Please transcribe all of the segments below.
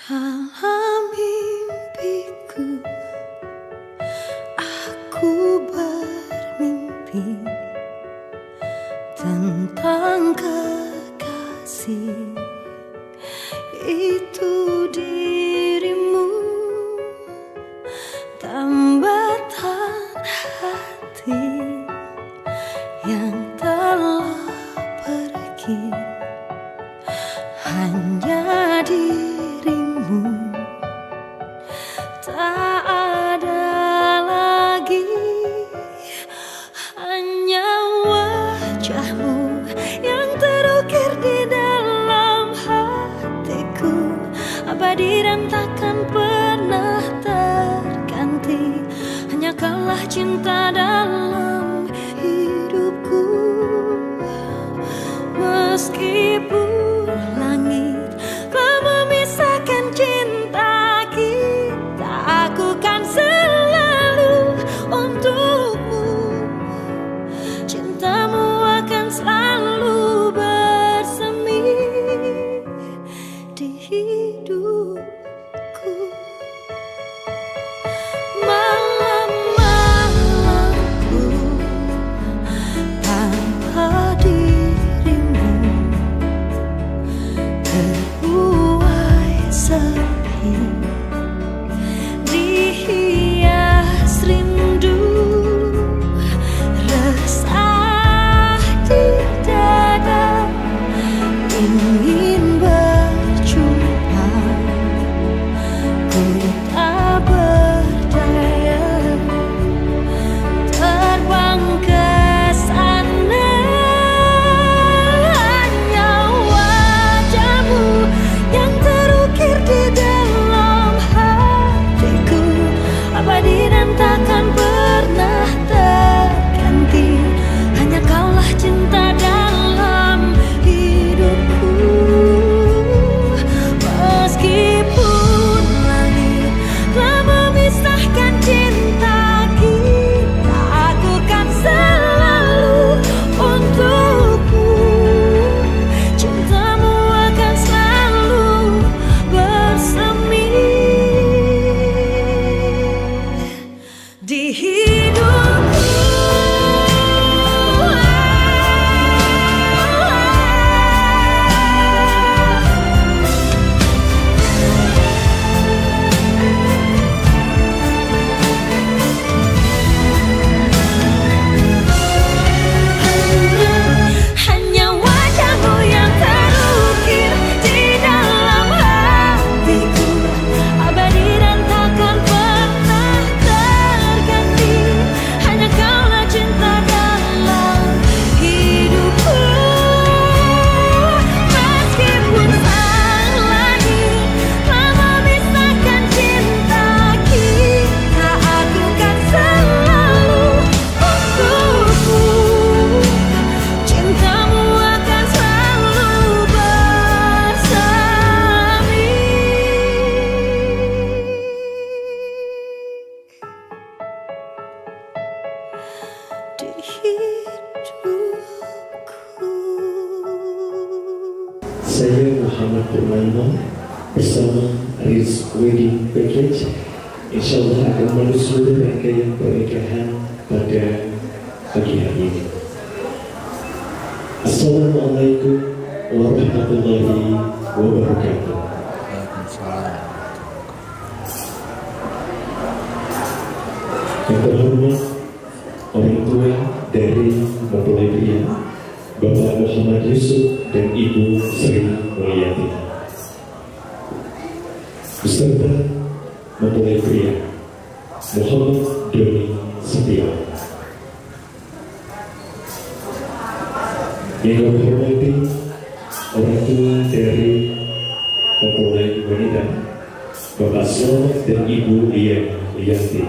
Dalam mimpiku aku bermimpi tentang kekasih itu dirimu, tambatan hati yang telah pergi, hanya dirimu, tak ada lagi, hanya wajahmu yang terukir di dalam hatiku, abadi dan takkan pernah terganti. Hanya kaulah cinta dalam hidupku. Meskipun langit telah memisahkan cinta kita, aku kan selalu untukmu. Cintamu akan selalu bersemi di hidupku. Malam-malamku tanpa dirimu terbuai sepi, dihias rindu, resah di dada, ingin berjumpa, ku tak berdaya, terbang ke sana. Hanya wajahmu yang terukir di dalam hatiku, abadi dan takkan pernah terganti. Hanya kaulah cinta dalam hidupku. Meskipun langit telah memisahkan cinta kita, aku kan selalu untukmu. Cintamu akan selalu bersemi di hidupku. Hanya wajahmu yang terukir di dalam hatiku, abadi dan takkan pernah terganti. Hanya kaulah cinta dalam hidupku. Meskipun sang langit telah memisahkan cinta kita, aku kan selalu untukmu. Cintamu akan selalu bersemi di hidupku. Saya Muhammad Purnomo bersama Riz Wedding Package insyaallah akan menyusul rangkaian pernikahan pada pagi hari ini. Assalamualaikum warahmatullahi wabarakatuh. Yang terhormat orang tua dari mempelai pria, Bapak Muhammad Yusuf dan Ibu Sri Mulyati, beserta mempelai pria Muhammad Doni Setiawan. Yang kami hormati orang tua dari mempelai wanita, Bapak Slamet dan Ibu Lia Lianti.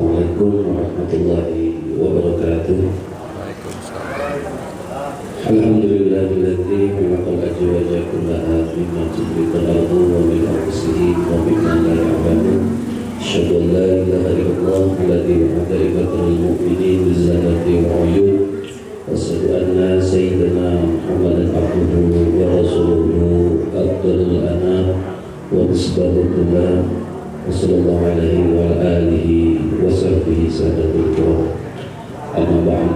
Assalamualaikum warahmatullahi wabarakatuh. Alhamdulillahilladzi khalaqal azwaja kullaha mimma tunbitul ardu wa min anfusihim wa mimma la ya'lamun. Asyhadu an la ilaha illallah alladzi wa'ada ibadal mu'minin bizannati wa 'uyun. Wa asyhadu anna sayyidana Muhammadan abduhu wa rasuluhu afdalul Rasulullah sallallahu alaihi wa alihi wa sahbihi sadatul kiram. Amma ba'd.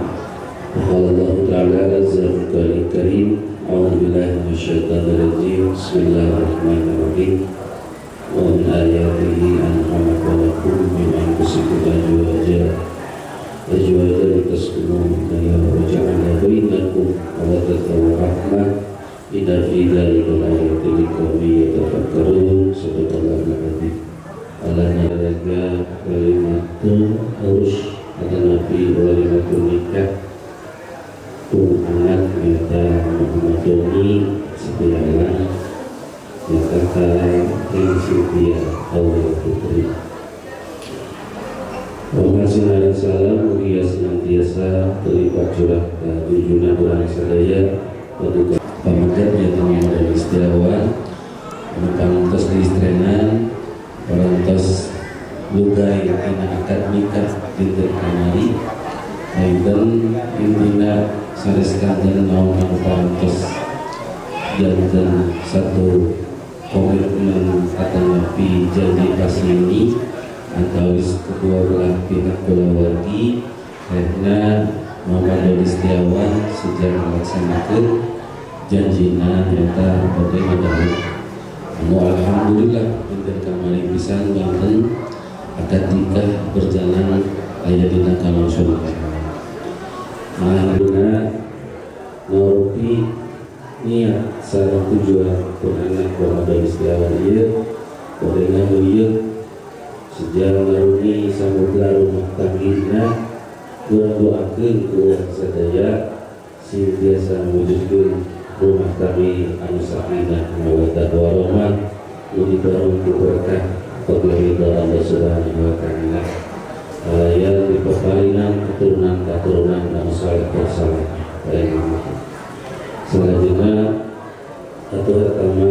Qala Allah ta'ala azza wa jalla karim, a'udzu billahi minasyaitonir rajim. Bismillahirrahmanirrahim. Wa min ayatihi an khalaqa lakum min anfusikum azwajan litaskunu ilaiha wa ja'ala bainakum mawaddatan wa rahmah. Inna fi dzalika laayatin liqaumin yatafakkarun. Sadaqallahul azim. Alana raga kalimatul urus atanafi walimatul nikah tunangan nyata Muhammad Doni Setiawan nyata Ring Sylvia Aulia Putri. Wa salam mugia senantiasa terlipat curah junjungan urang sadaya paduka pamegat nyata Muhammad Doni Setiawan anu parantos diistrenan parantos lugai tina akad nikah dinten kamari dinten intina sanes kanten naon anu parantos janten satu komitmen atanapi janji pasini antawis kedua belah pihak kulawargi karena Muhammad Doni Setiawan sejak melaksanakan janjina nyata bade ngadahut. Anu alhamdulillah dinten kamari pisan banten akad nikah berjalan aya dina kalangsungan. Malah ngarupi niat sareng tujuan pun anak Muhammad Doni Setiawan ieu bade ngamuyeuh sejak ngaruni samudra rumah tanggina urang doakeun ku urang sadaya sing tiasa mewujudkeun rumah kami anu sakinah mawaddah warahmah nu dibarong ku berkah ridho Allah Subhanahu wa taala. Aya dipaparinan keturunan-keturunan anu saleh saleh. Selanjutnya atau pertama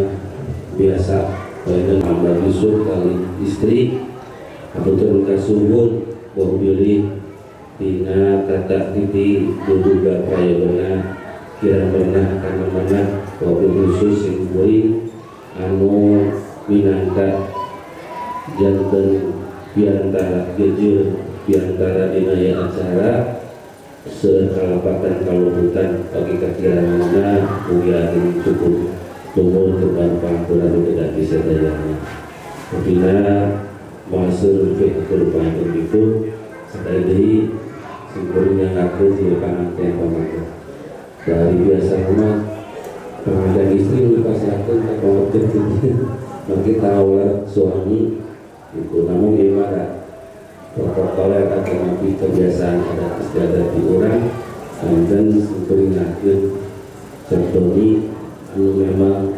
biasa baina Muhammad Yusuf kali istri atur kasuhun bahwa bilih dina tata titi duduga prayogana kirang pernah kana mana wabil khusus sing kuring anu minangka janten biantara jejer biantara dina ya acara sekalapatan kaluhutan bagi kakiranganna mugi ageng cukup umur kembang pangkulan tidak bisa dayana apabila masuk ke kerupahan itu sekali deui sing yang ngaku di panganten pamanten dari biasa mah pengantin istri udah pasrahkeun ka pamanten mungkin tahu suami itu namun gimana protokoler atau nabi kebiasaan adat istiadat di orang dan sempurnakeun contohnya anu memang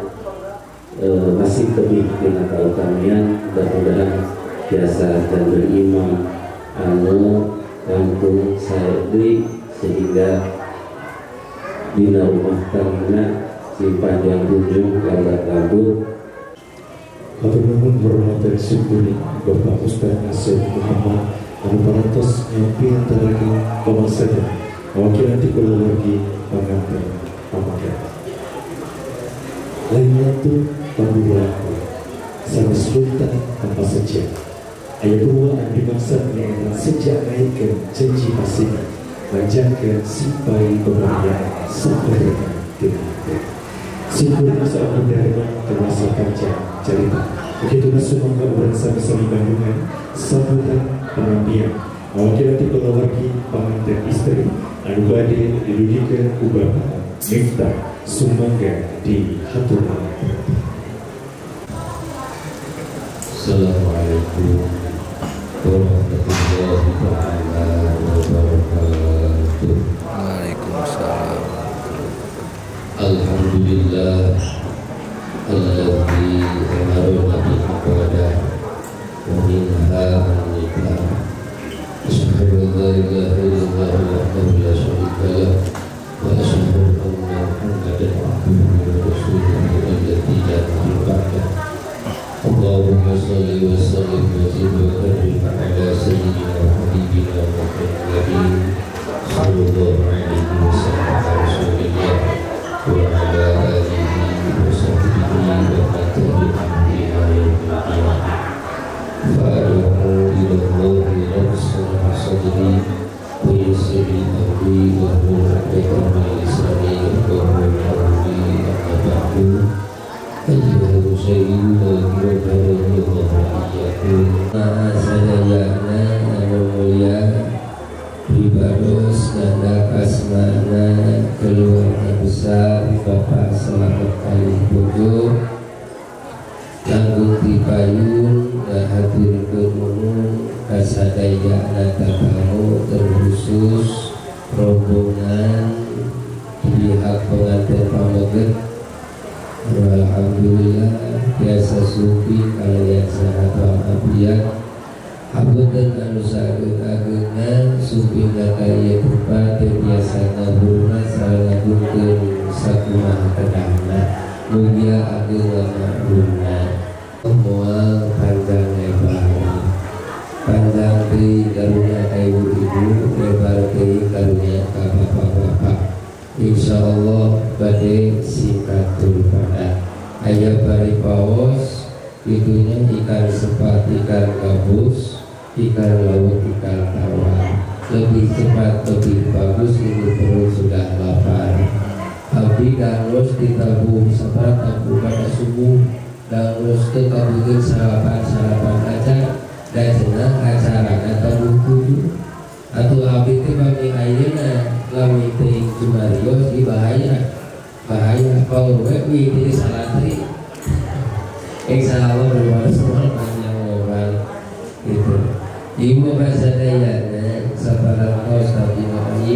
masih lebih dina kautamian mudah-mudahan biasa dan beriman anu langkung sae deui sehingga dina rumah tangga si panjang kunjung lambat lambut. Hatur nuhun hormat dan syukuri Bapak Ustaz Nasir Muhammad anu parantos nyampiantarakeun pamasedan mawakilan ti kulawargi panganten pamegat. Lain waktu tamu laku sanes lunta tanpa sejak. Aya dua anu dimaksud nyaeta sejak ngaitkeun janji pasina manjangkeun simpai kebahagiaan saperna dina hate. Syukur seorang dharma termasuk panjang cerita. Begitu sumangga urang sami-sami bandungan sambutan penampian mewakili ti kulawargi panganten istri anu bade didugikeun ku Bapak Miftah sumangga di hatur. Assalamualaikum warahmatullahi taala wabarakatuh. Waalaikumsalam. Alhamdulillah alladzi amarna bil ibadah wa minha an-nikah. Asyhadu an la ilaha illallah wahdahu la syarika lah wa asyhadu anna Muhammadan abduhu wa rasuluhu alladzi la nabiyya ba'dah. Allahumma shalli wa sallim wa zid wa barik ala sayyidina wa habibina Muhammadin sallallahu alaihi wasallam rasulillah wa ala alihi wa sahbihi wa man tabi'ahum ila yaumil qiyamah. Mahasadayana anu mulia pribados nanda kasmana keluarga besar Bapak Selamat Kalibogo langgung tipayun ngahaturkeun nuhun kasadayana tatamu terkhusus rombongan pihak pengantin pameget. Alhamdulillah biasa supi kalian sehat walafiat. Hapunten anu saageng-agengna supi ka ieu tempat teu biasa ngahurmat sareng ngagungkeun sakumaha kedahna. Mugia ageng ngamaklumna. Moal panjang lebar. Panjang deui karunya ka ibu-ibu, lebar deui karunya ka bapak-bapak. Insyaallah bade singkat padat. Aya bari paos itunya ikan sepat, ikan gabus, ikan laut, ikan tawar. Lebih cepat lebih bagus, ini perut sudah lapar. Abdi danglos ditabuh sepat tabuh pada subuh. Danglos teu kabugeun sarapan-sarapan acan dan cenah acarana tabuh tujuh. Atuh abdi teh pami ayeuna lami teuing cumarios di bahaya. Bahaya kalau we wih salatri. Insyaallah berbuat semua panjang lebar gitu. Ibu basadayana saparantos abdi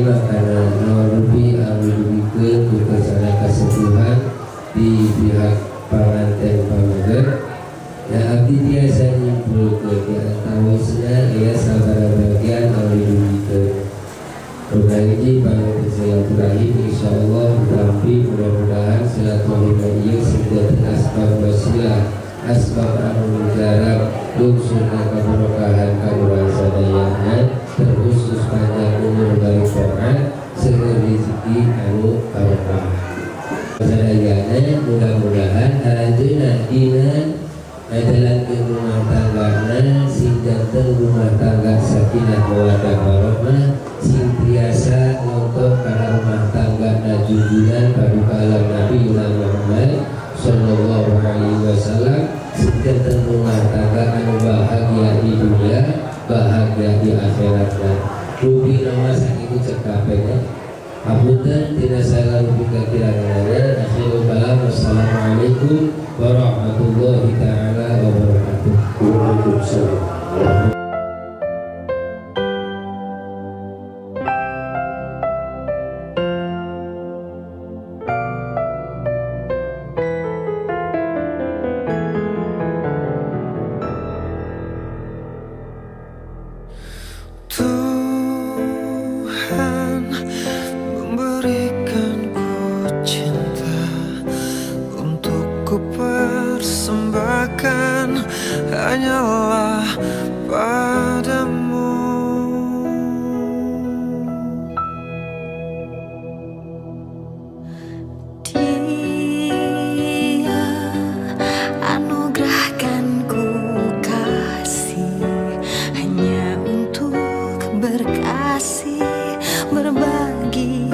mah kana naon rupi anu dugikeun ku kersana kasepuhan di pihak panganten pameget. Ya abdi tiasa nyimpulkeun di antawisna aya sabaraha bagian anu dugikeun. Rupa hiji panganten silaturahim insyaallah tapi mudah-mudahan silaturahim ieu sing janten asbab wasilah asbab anu mujarab lungsurna kabarokahan ka urang sadayana terkhusus panjang umur bari taat seueur rezeki anu barokah. Sadayana mudah-mudahan aranjeunna dina ngajalankeun rumah tanggana sing janten rumah tangga sakinah mawaddah warahmah sing tiasa nonton kana rumah tangga na junjungan paduka alam Nabi Muhammad sallallahu alaihi wasallam sing janten rumah tangga anu bahagia di dunia bahagia di akhiratna. Rupi nama sakitu cekapena. Hapunten tina sagala rupi kakiranganana. Akhirul kalam, wassalamualaikum warahmatullahi taala wabarakatuh. Waalaikumsalam. Tuhan memberikanku cinta untuk ku persembahkan hanyalah padamu. Dia anugerahkanku kasih hanya untuk berkasih, berbagi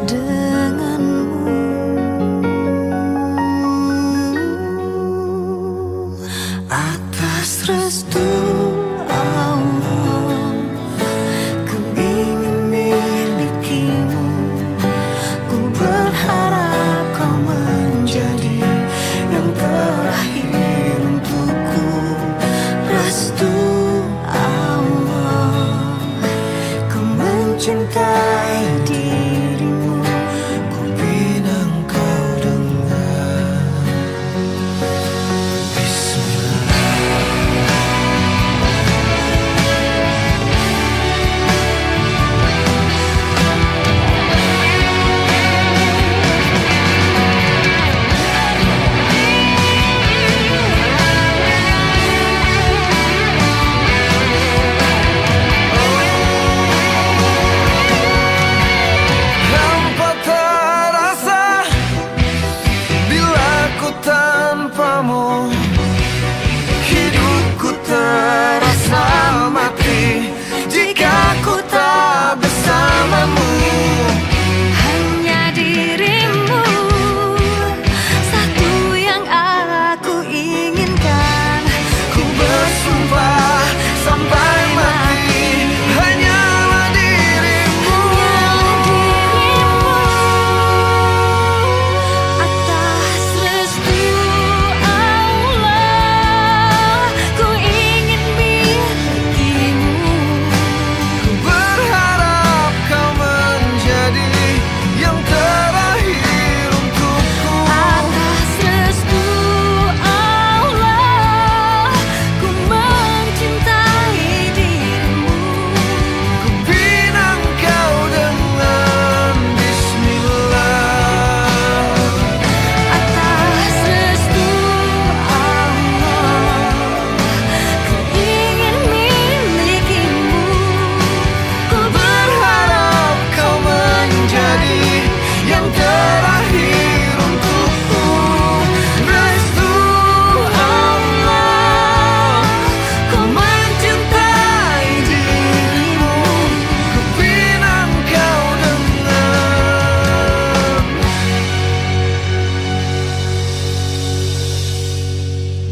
denganmu. Atas restu Allah.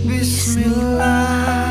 Bismillah.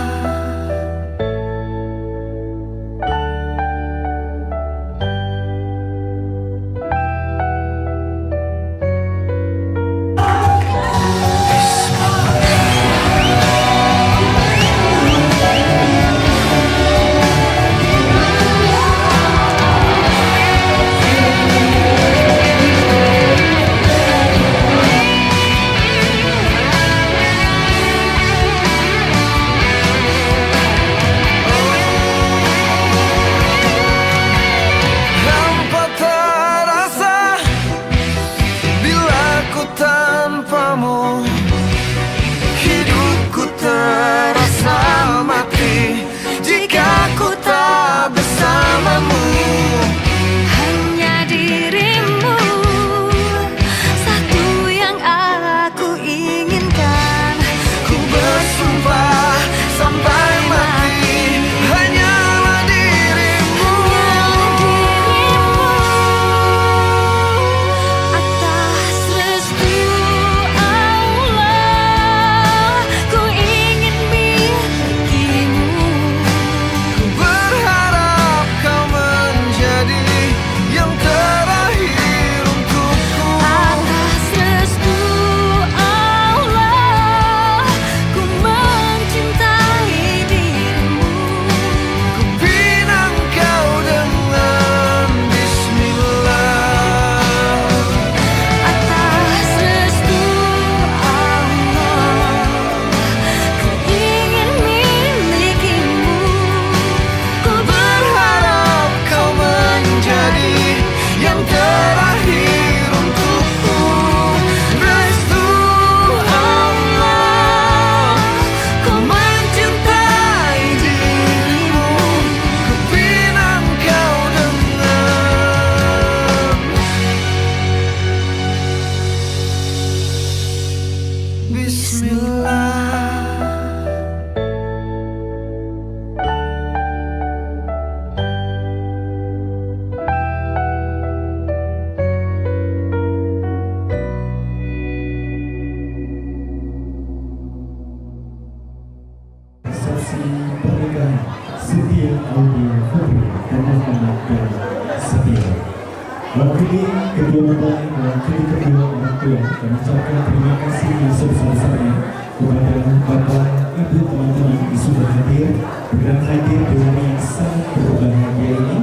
Mewakili kedua mempelai, mewakili kedua orang tua, kami ucapkan terima kasih yang sebesar-besarnya kepada Bapak, Ibu, teman-teman yang sudah hadir, berkenan hadir di hari yang sangat berbahagia ini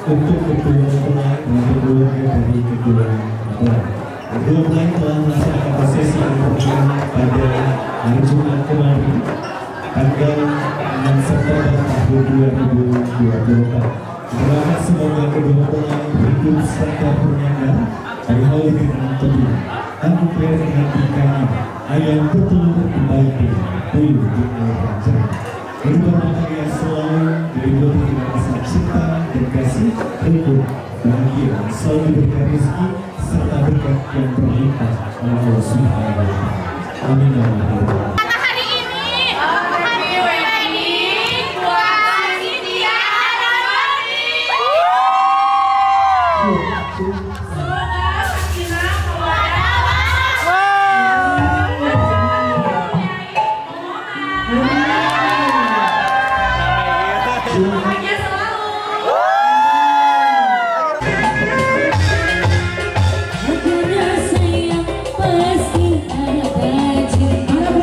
untuk kedua mempelai dan keluarga dari kedua mempelai. Kedua mempelai telah melaksanakan prosesi pernikahan pada hari Jumat kemarin, tanggal 6 September tahun 2024. Doakan semoga kedua mempelai hidup serta bernyanda dari hal ini dengan teduh, tangguh dengan tingkahnya, ayam bertelur di bayi, puyuh di air jernih. Kehidupan rumah tangga selalu diliputi dengan rasa cinta dan kasih, rukun, bahagia, selalu diberikan rezeki serta berkat yang berlimpah oleh Allah Subhanahu wa Ta'ala. Amin ya rabbal alamin. Aku rasa yang pasti ada cinta.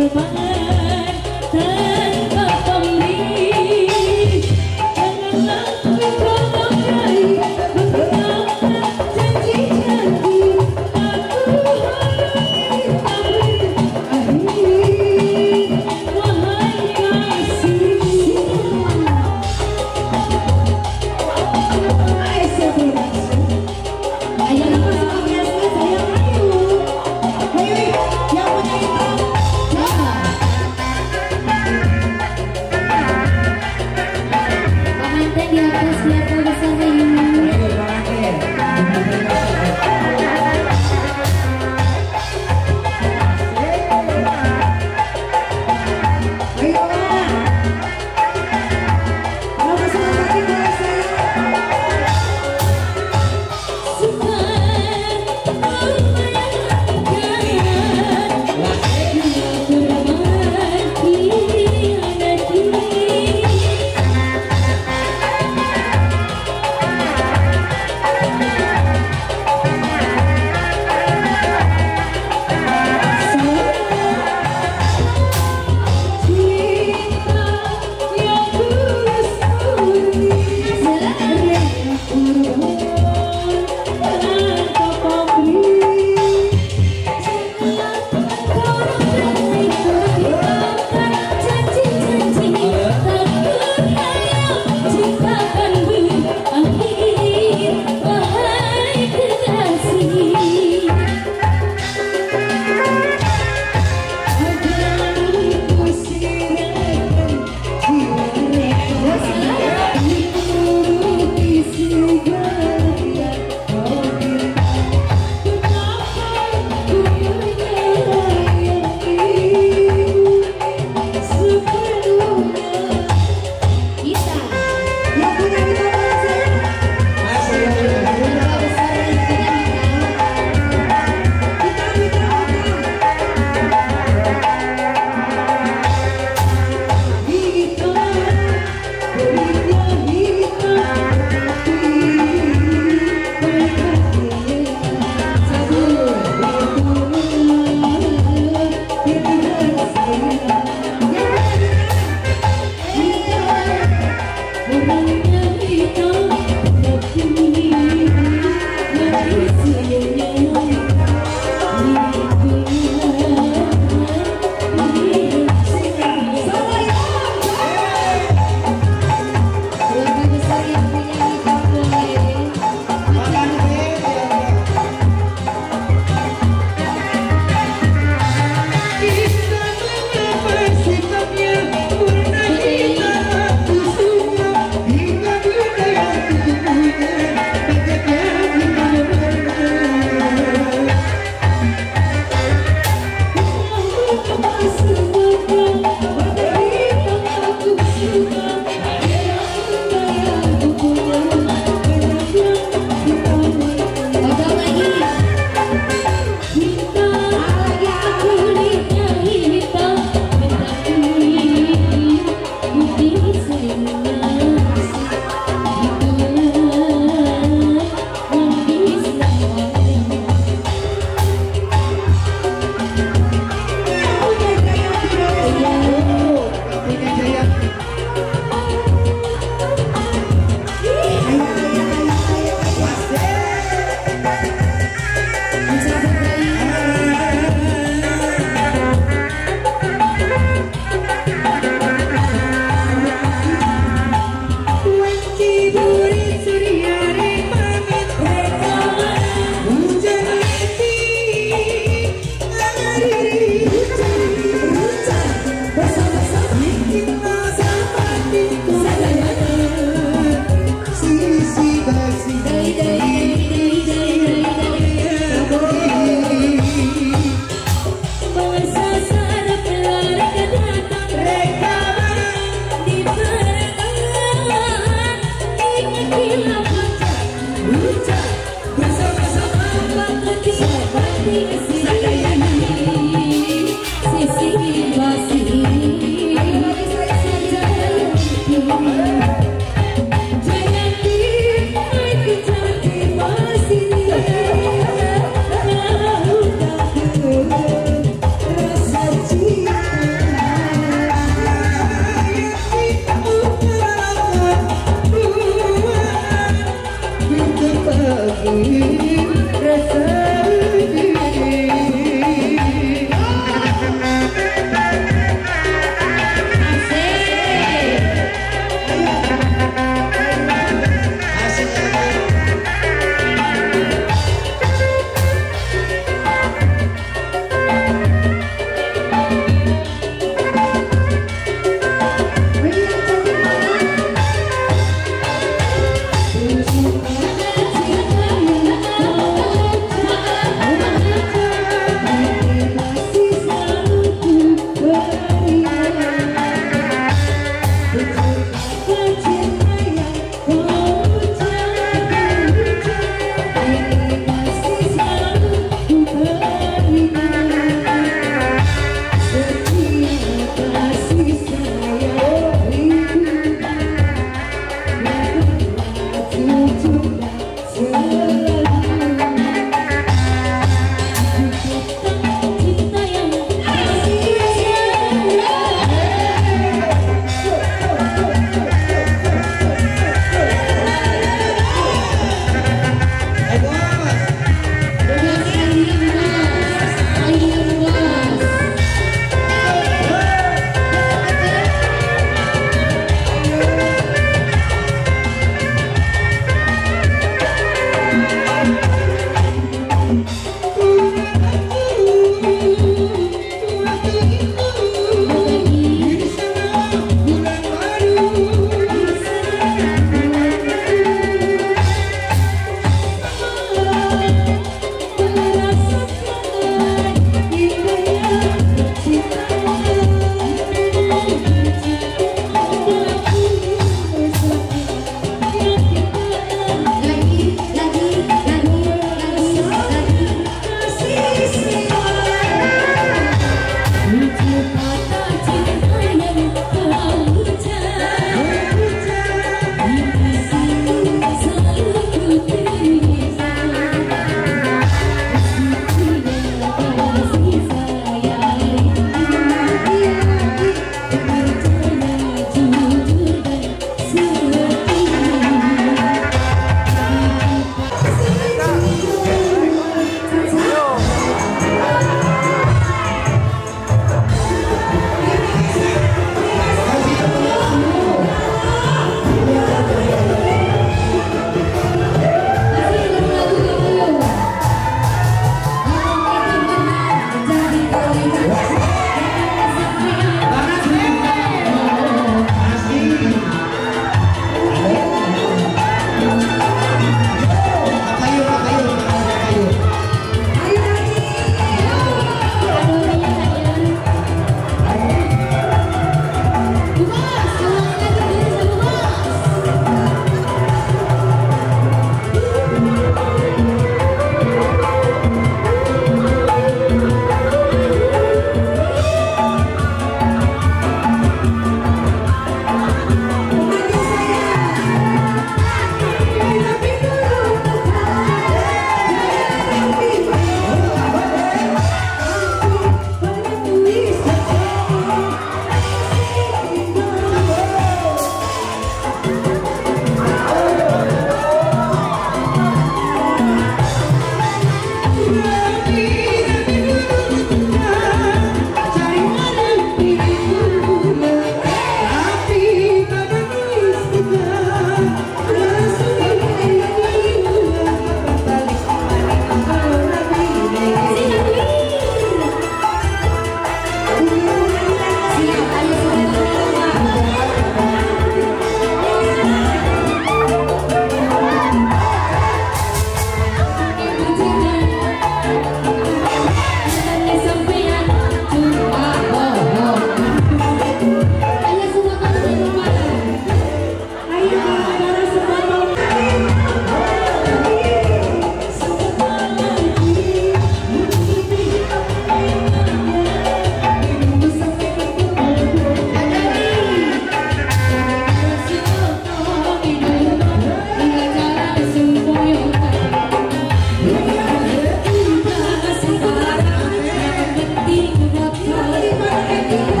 Iya.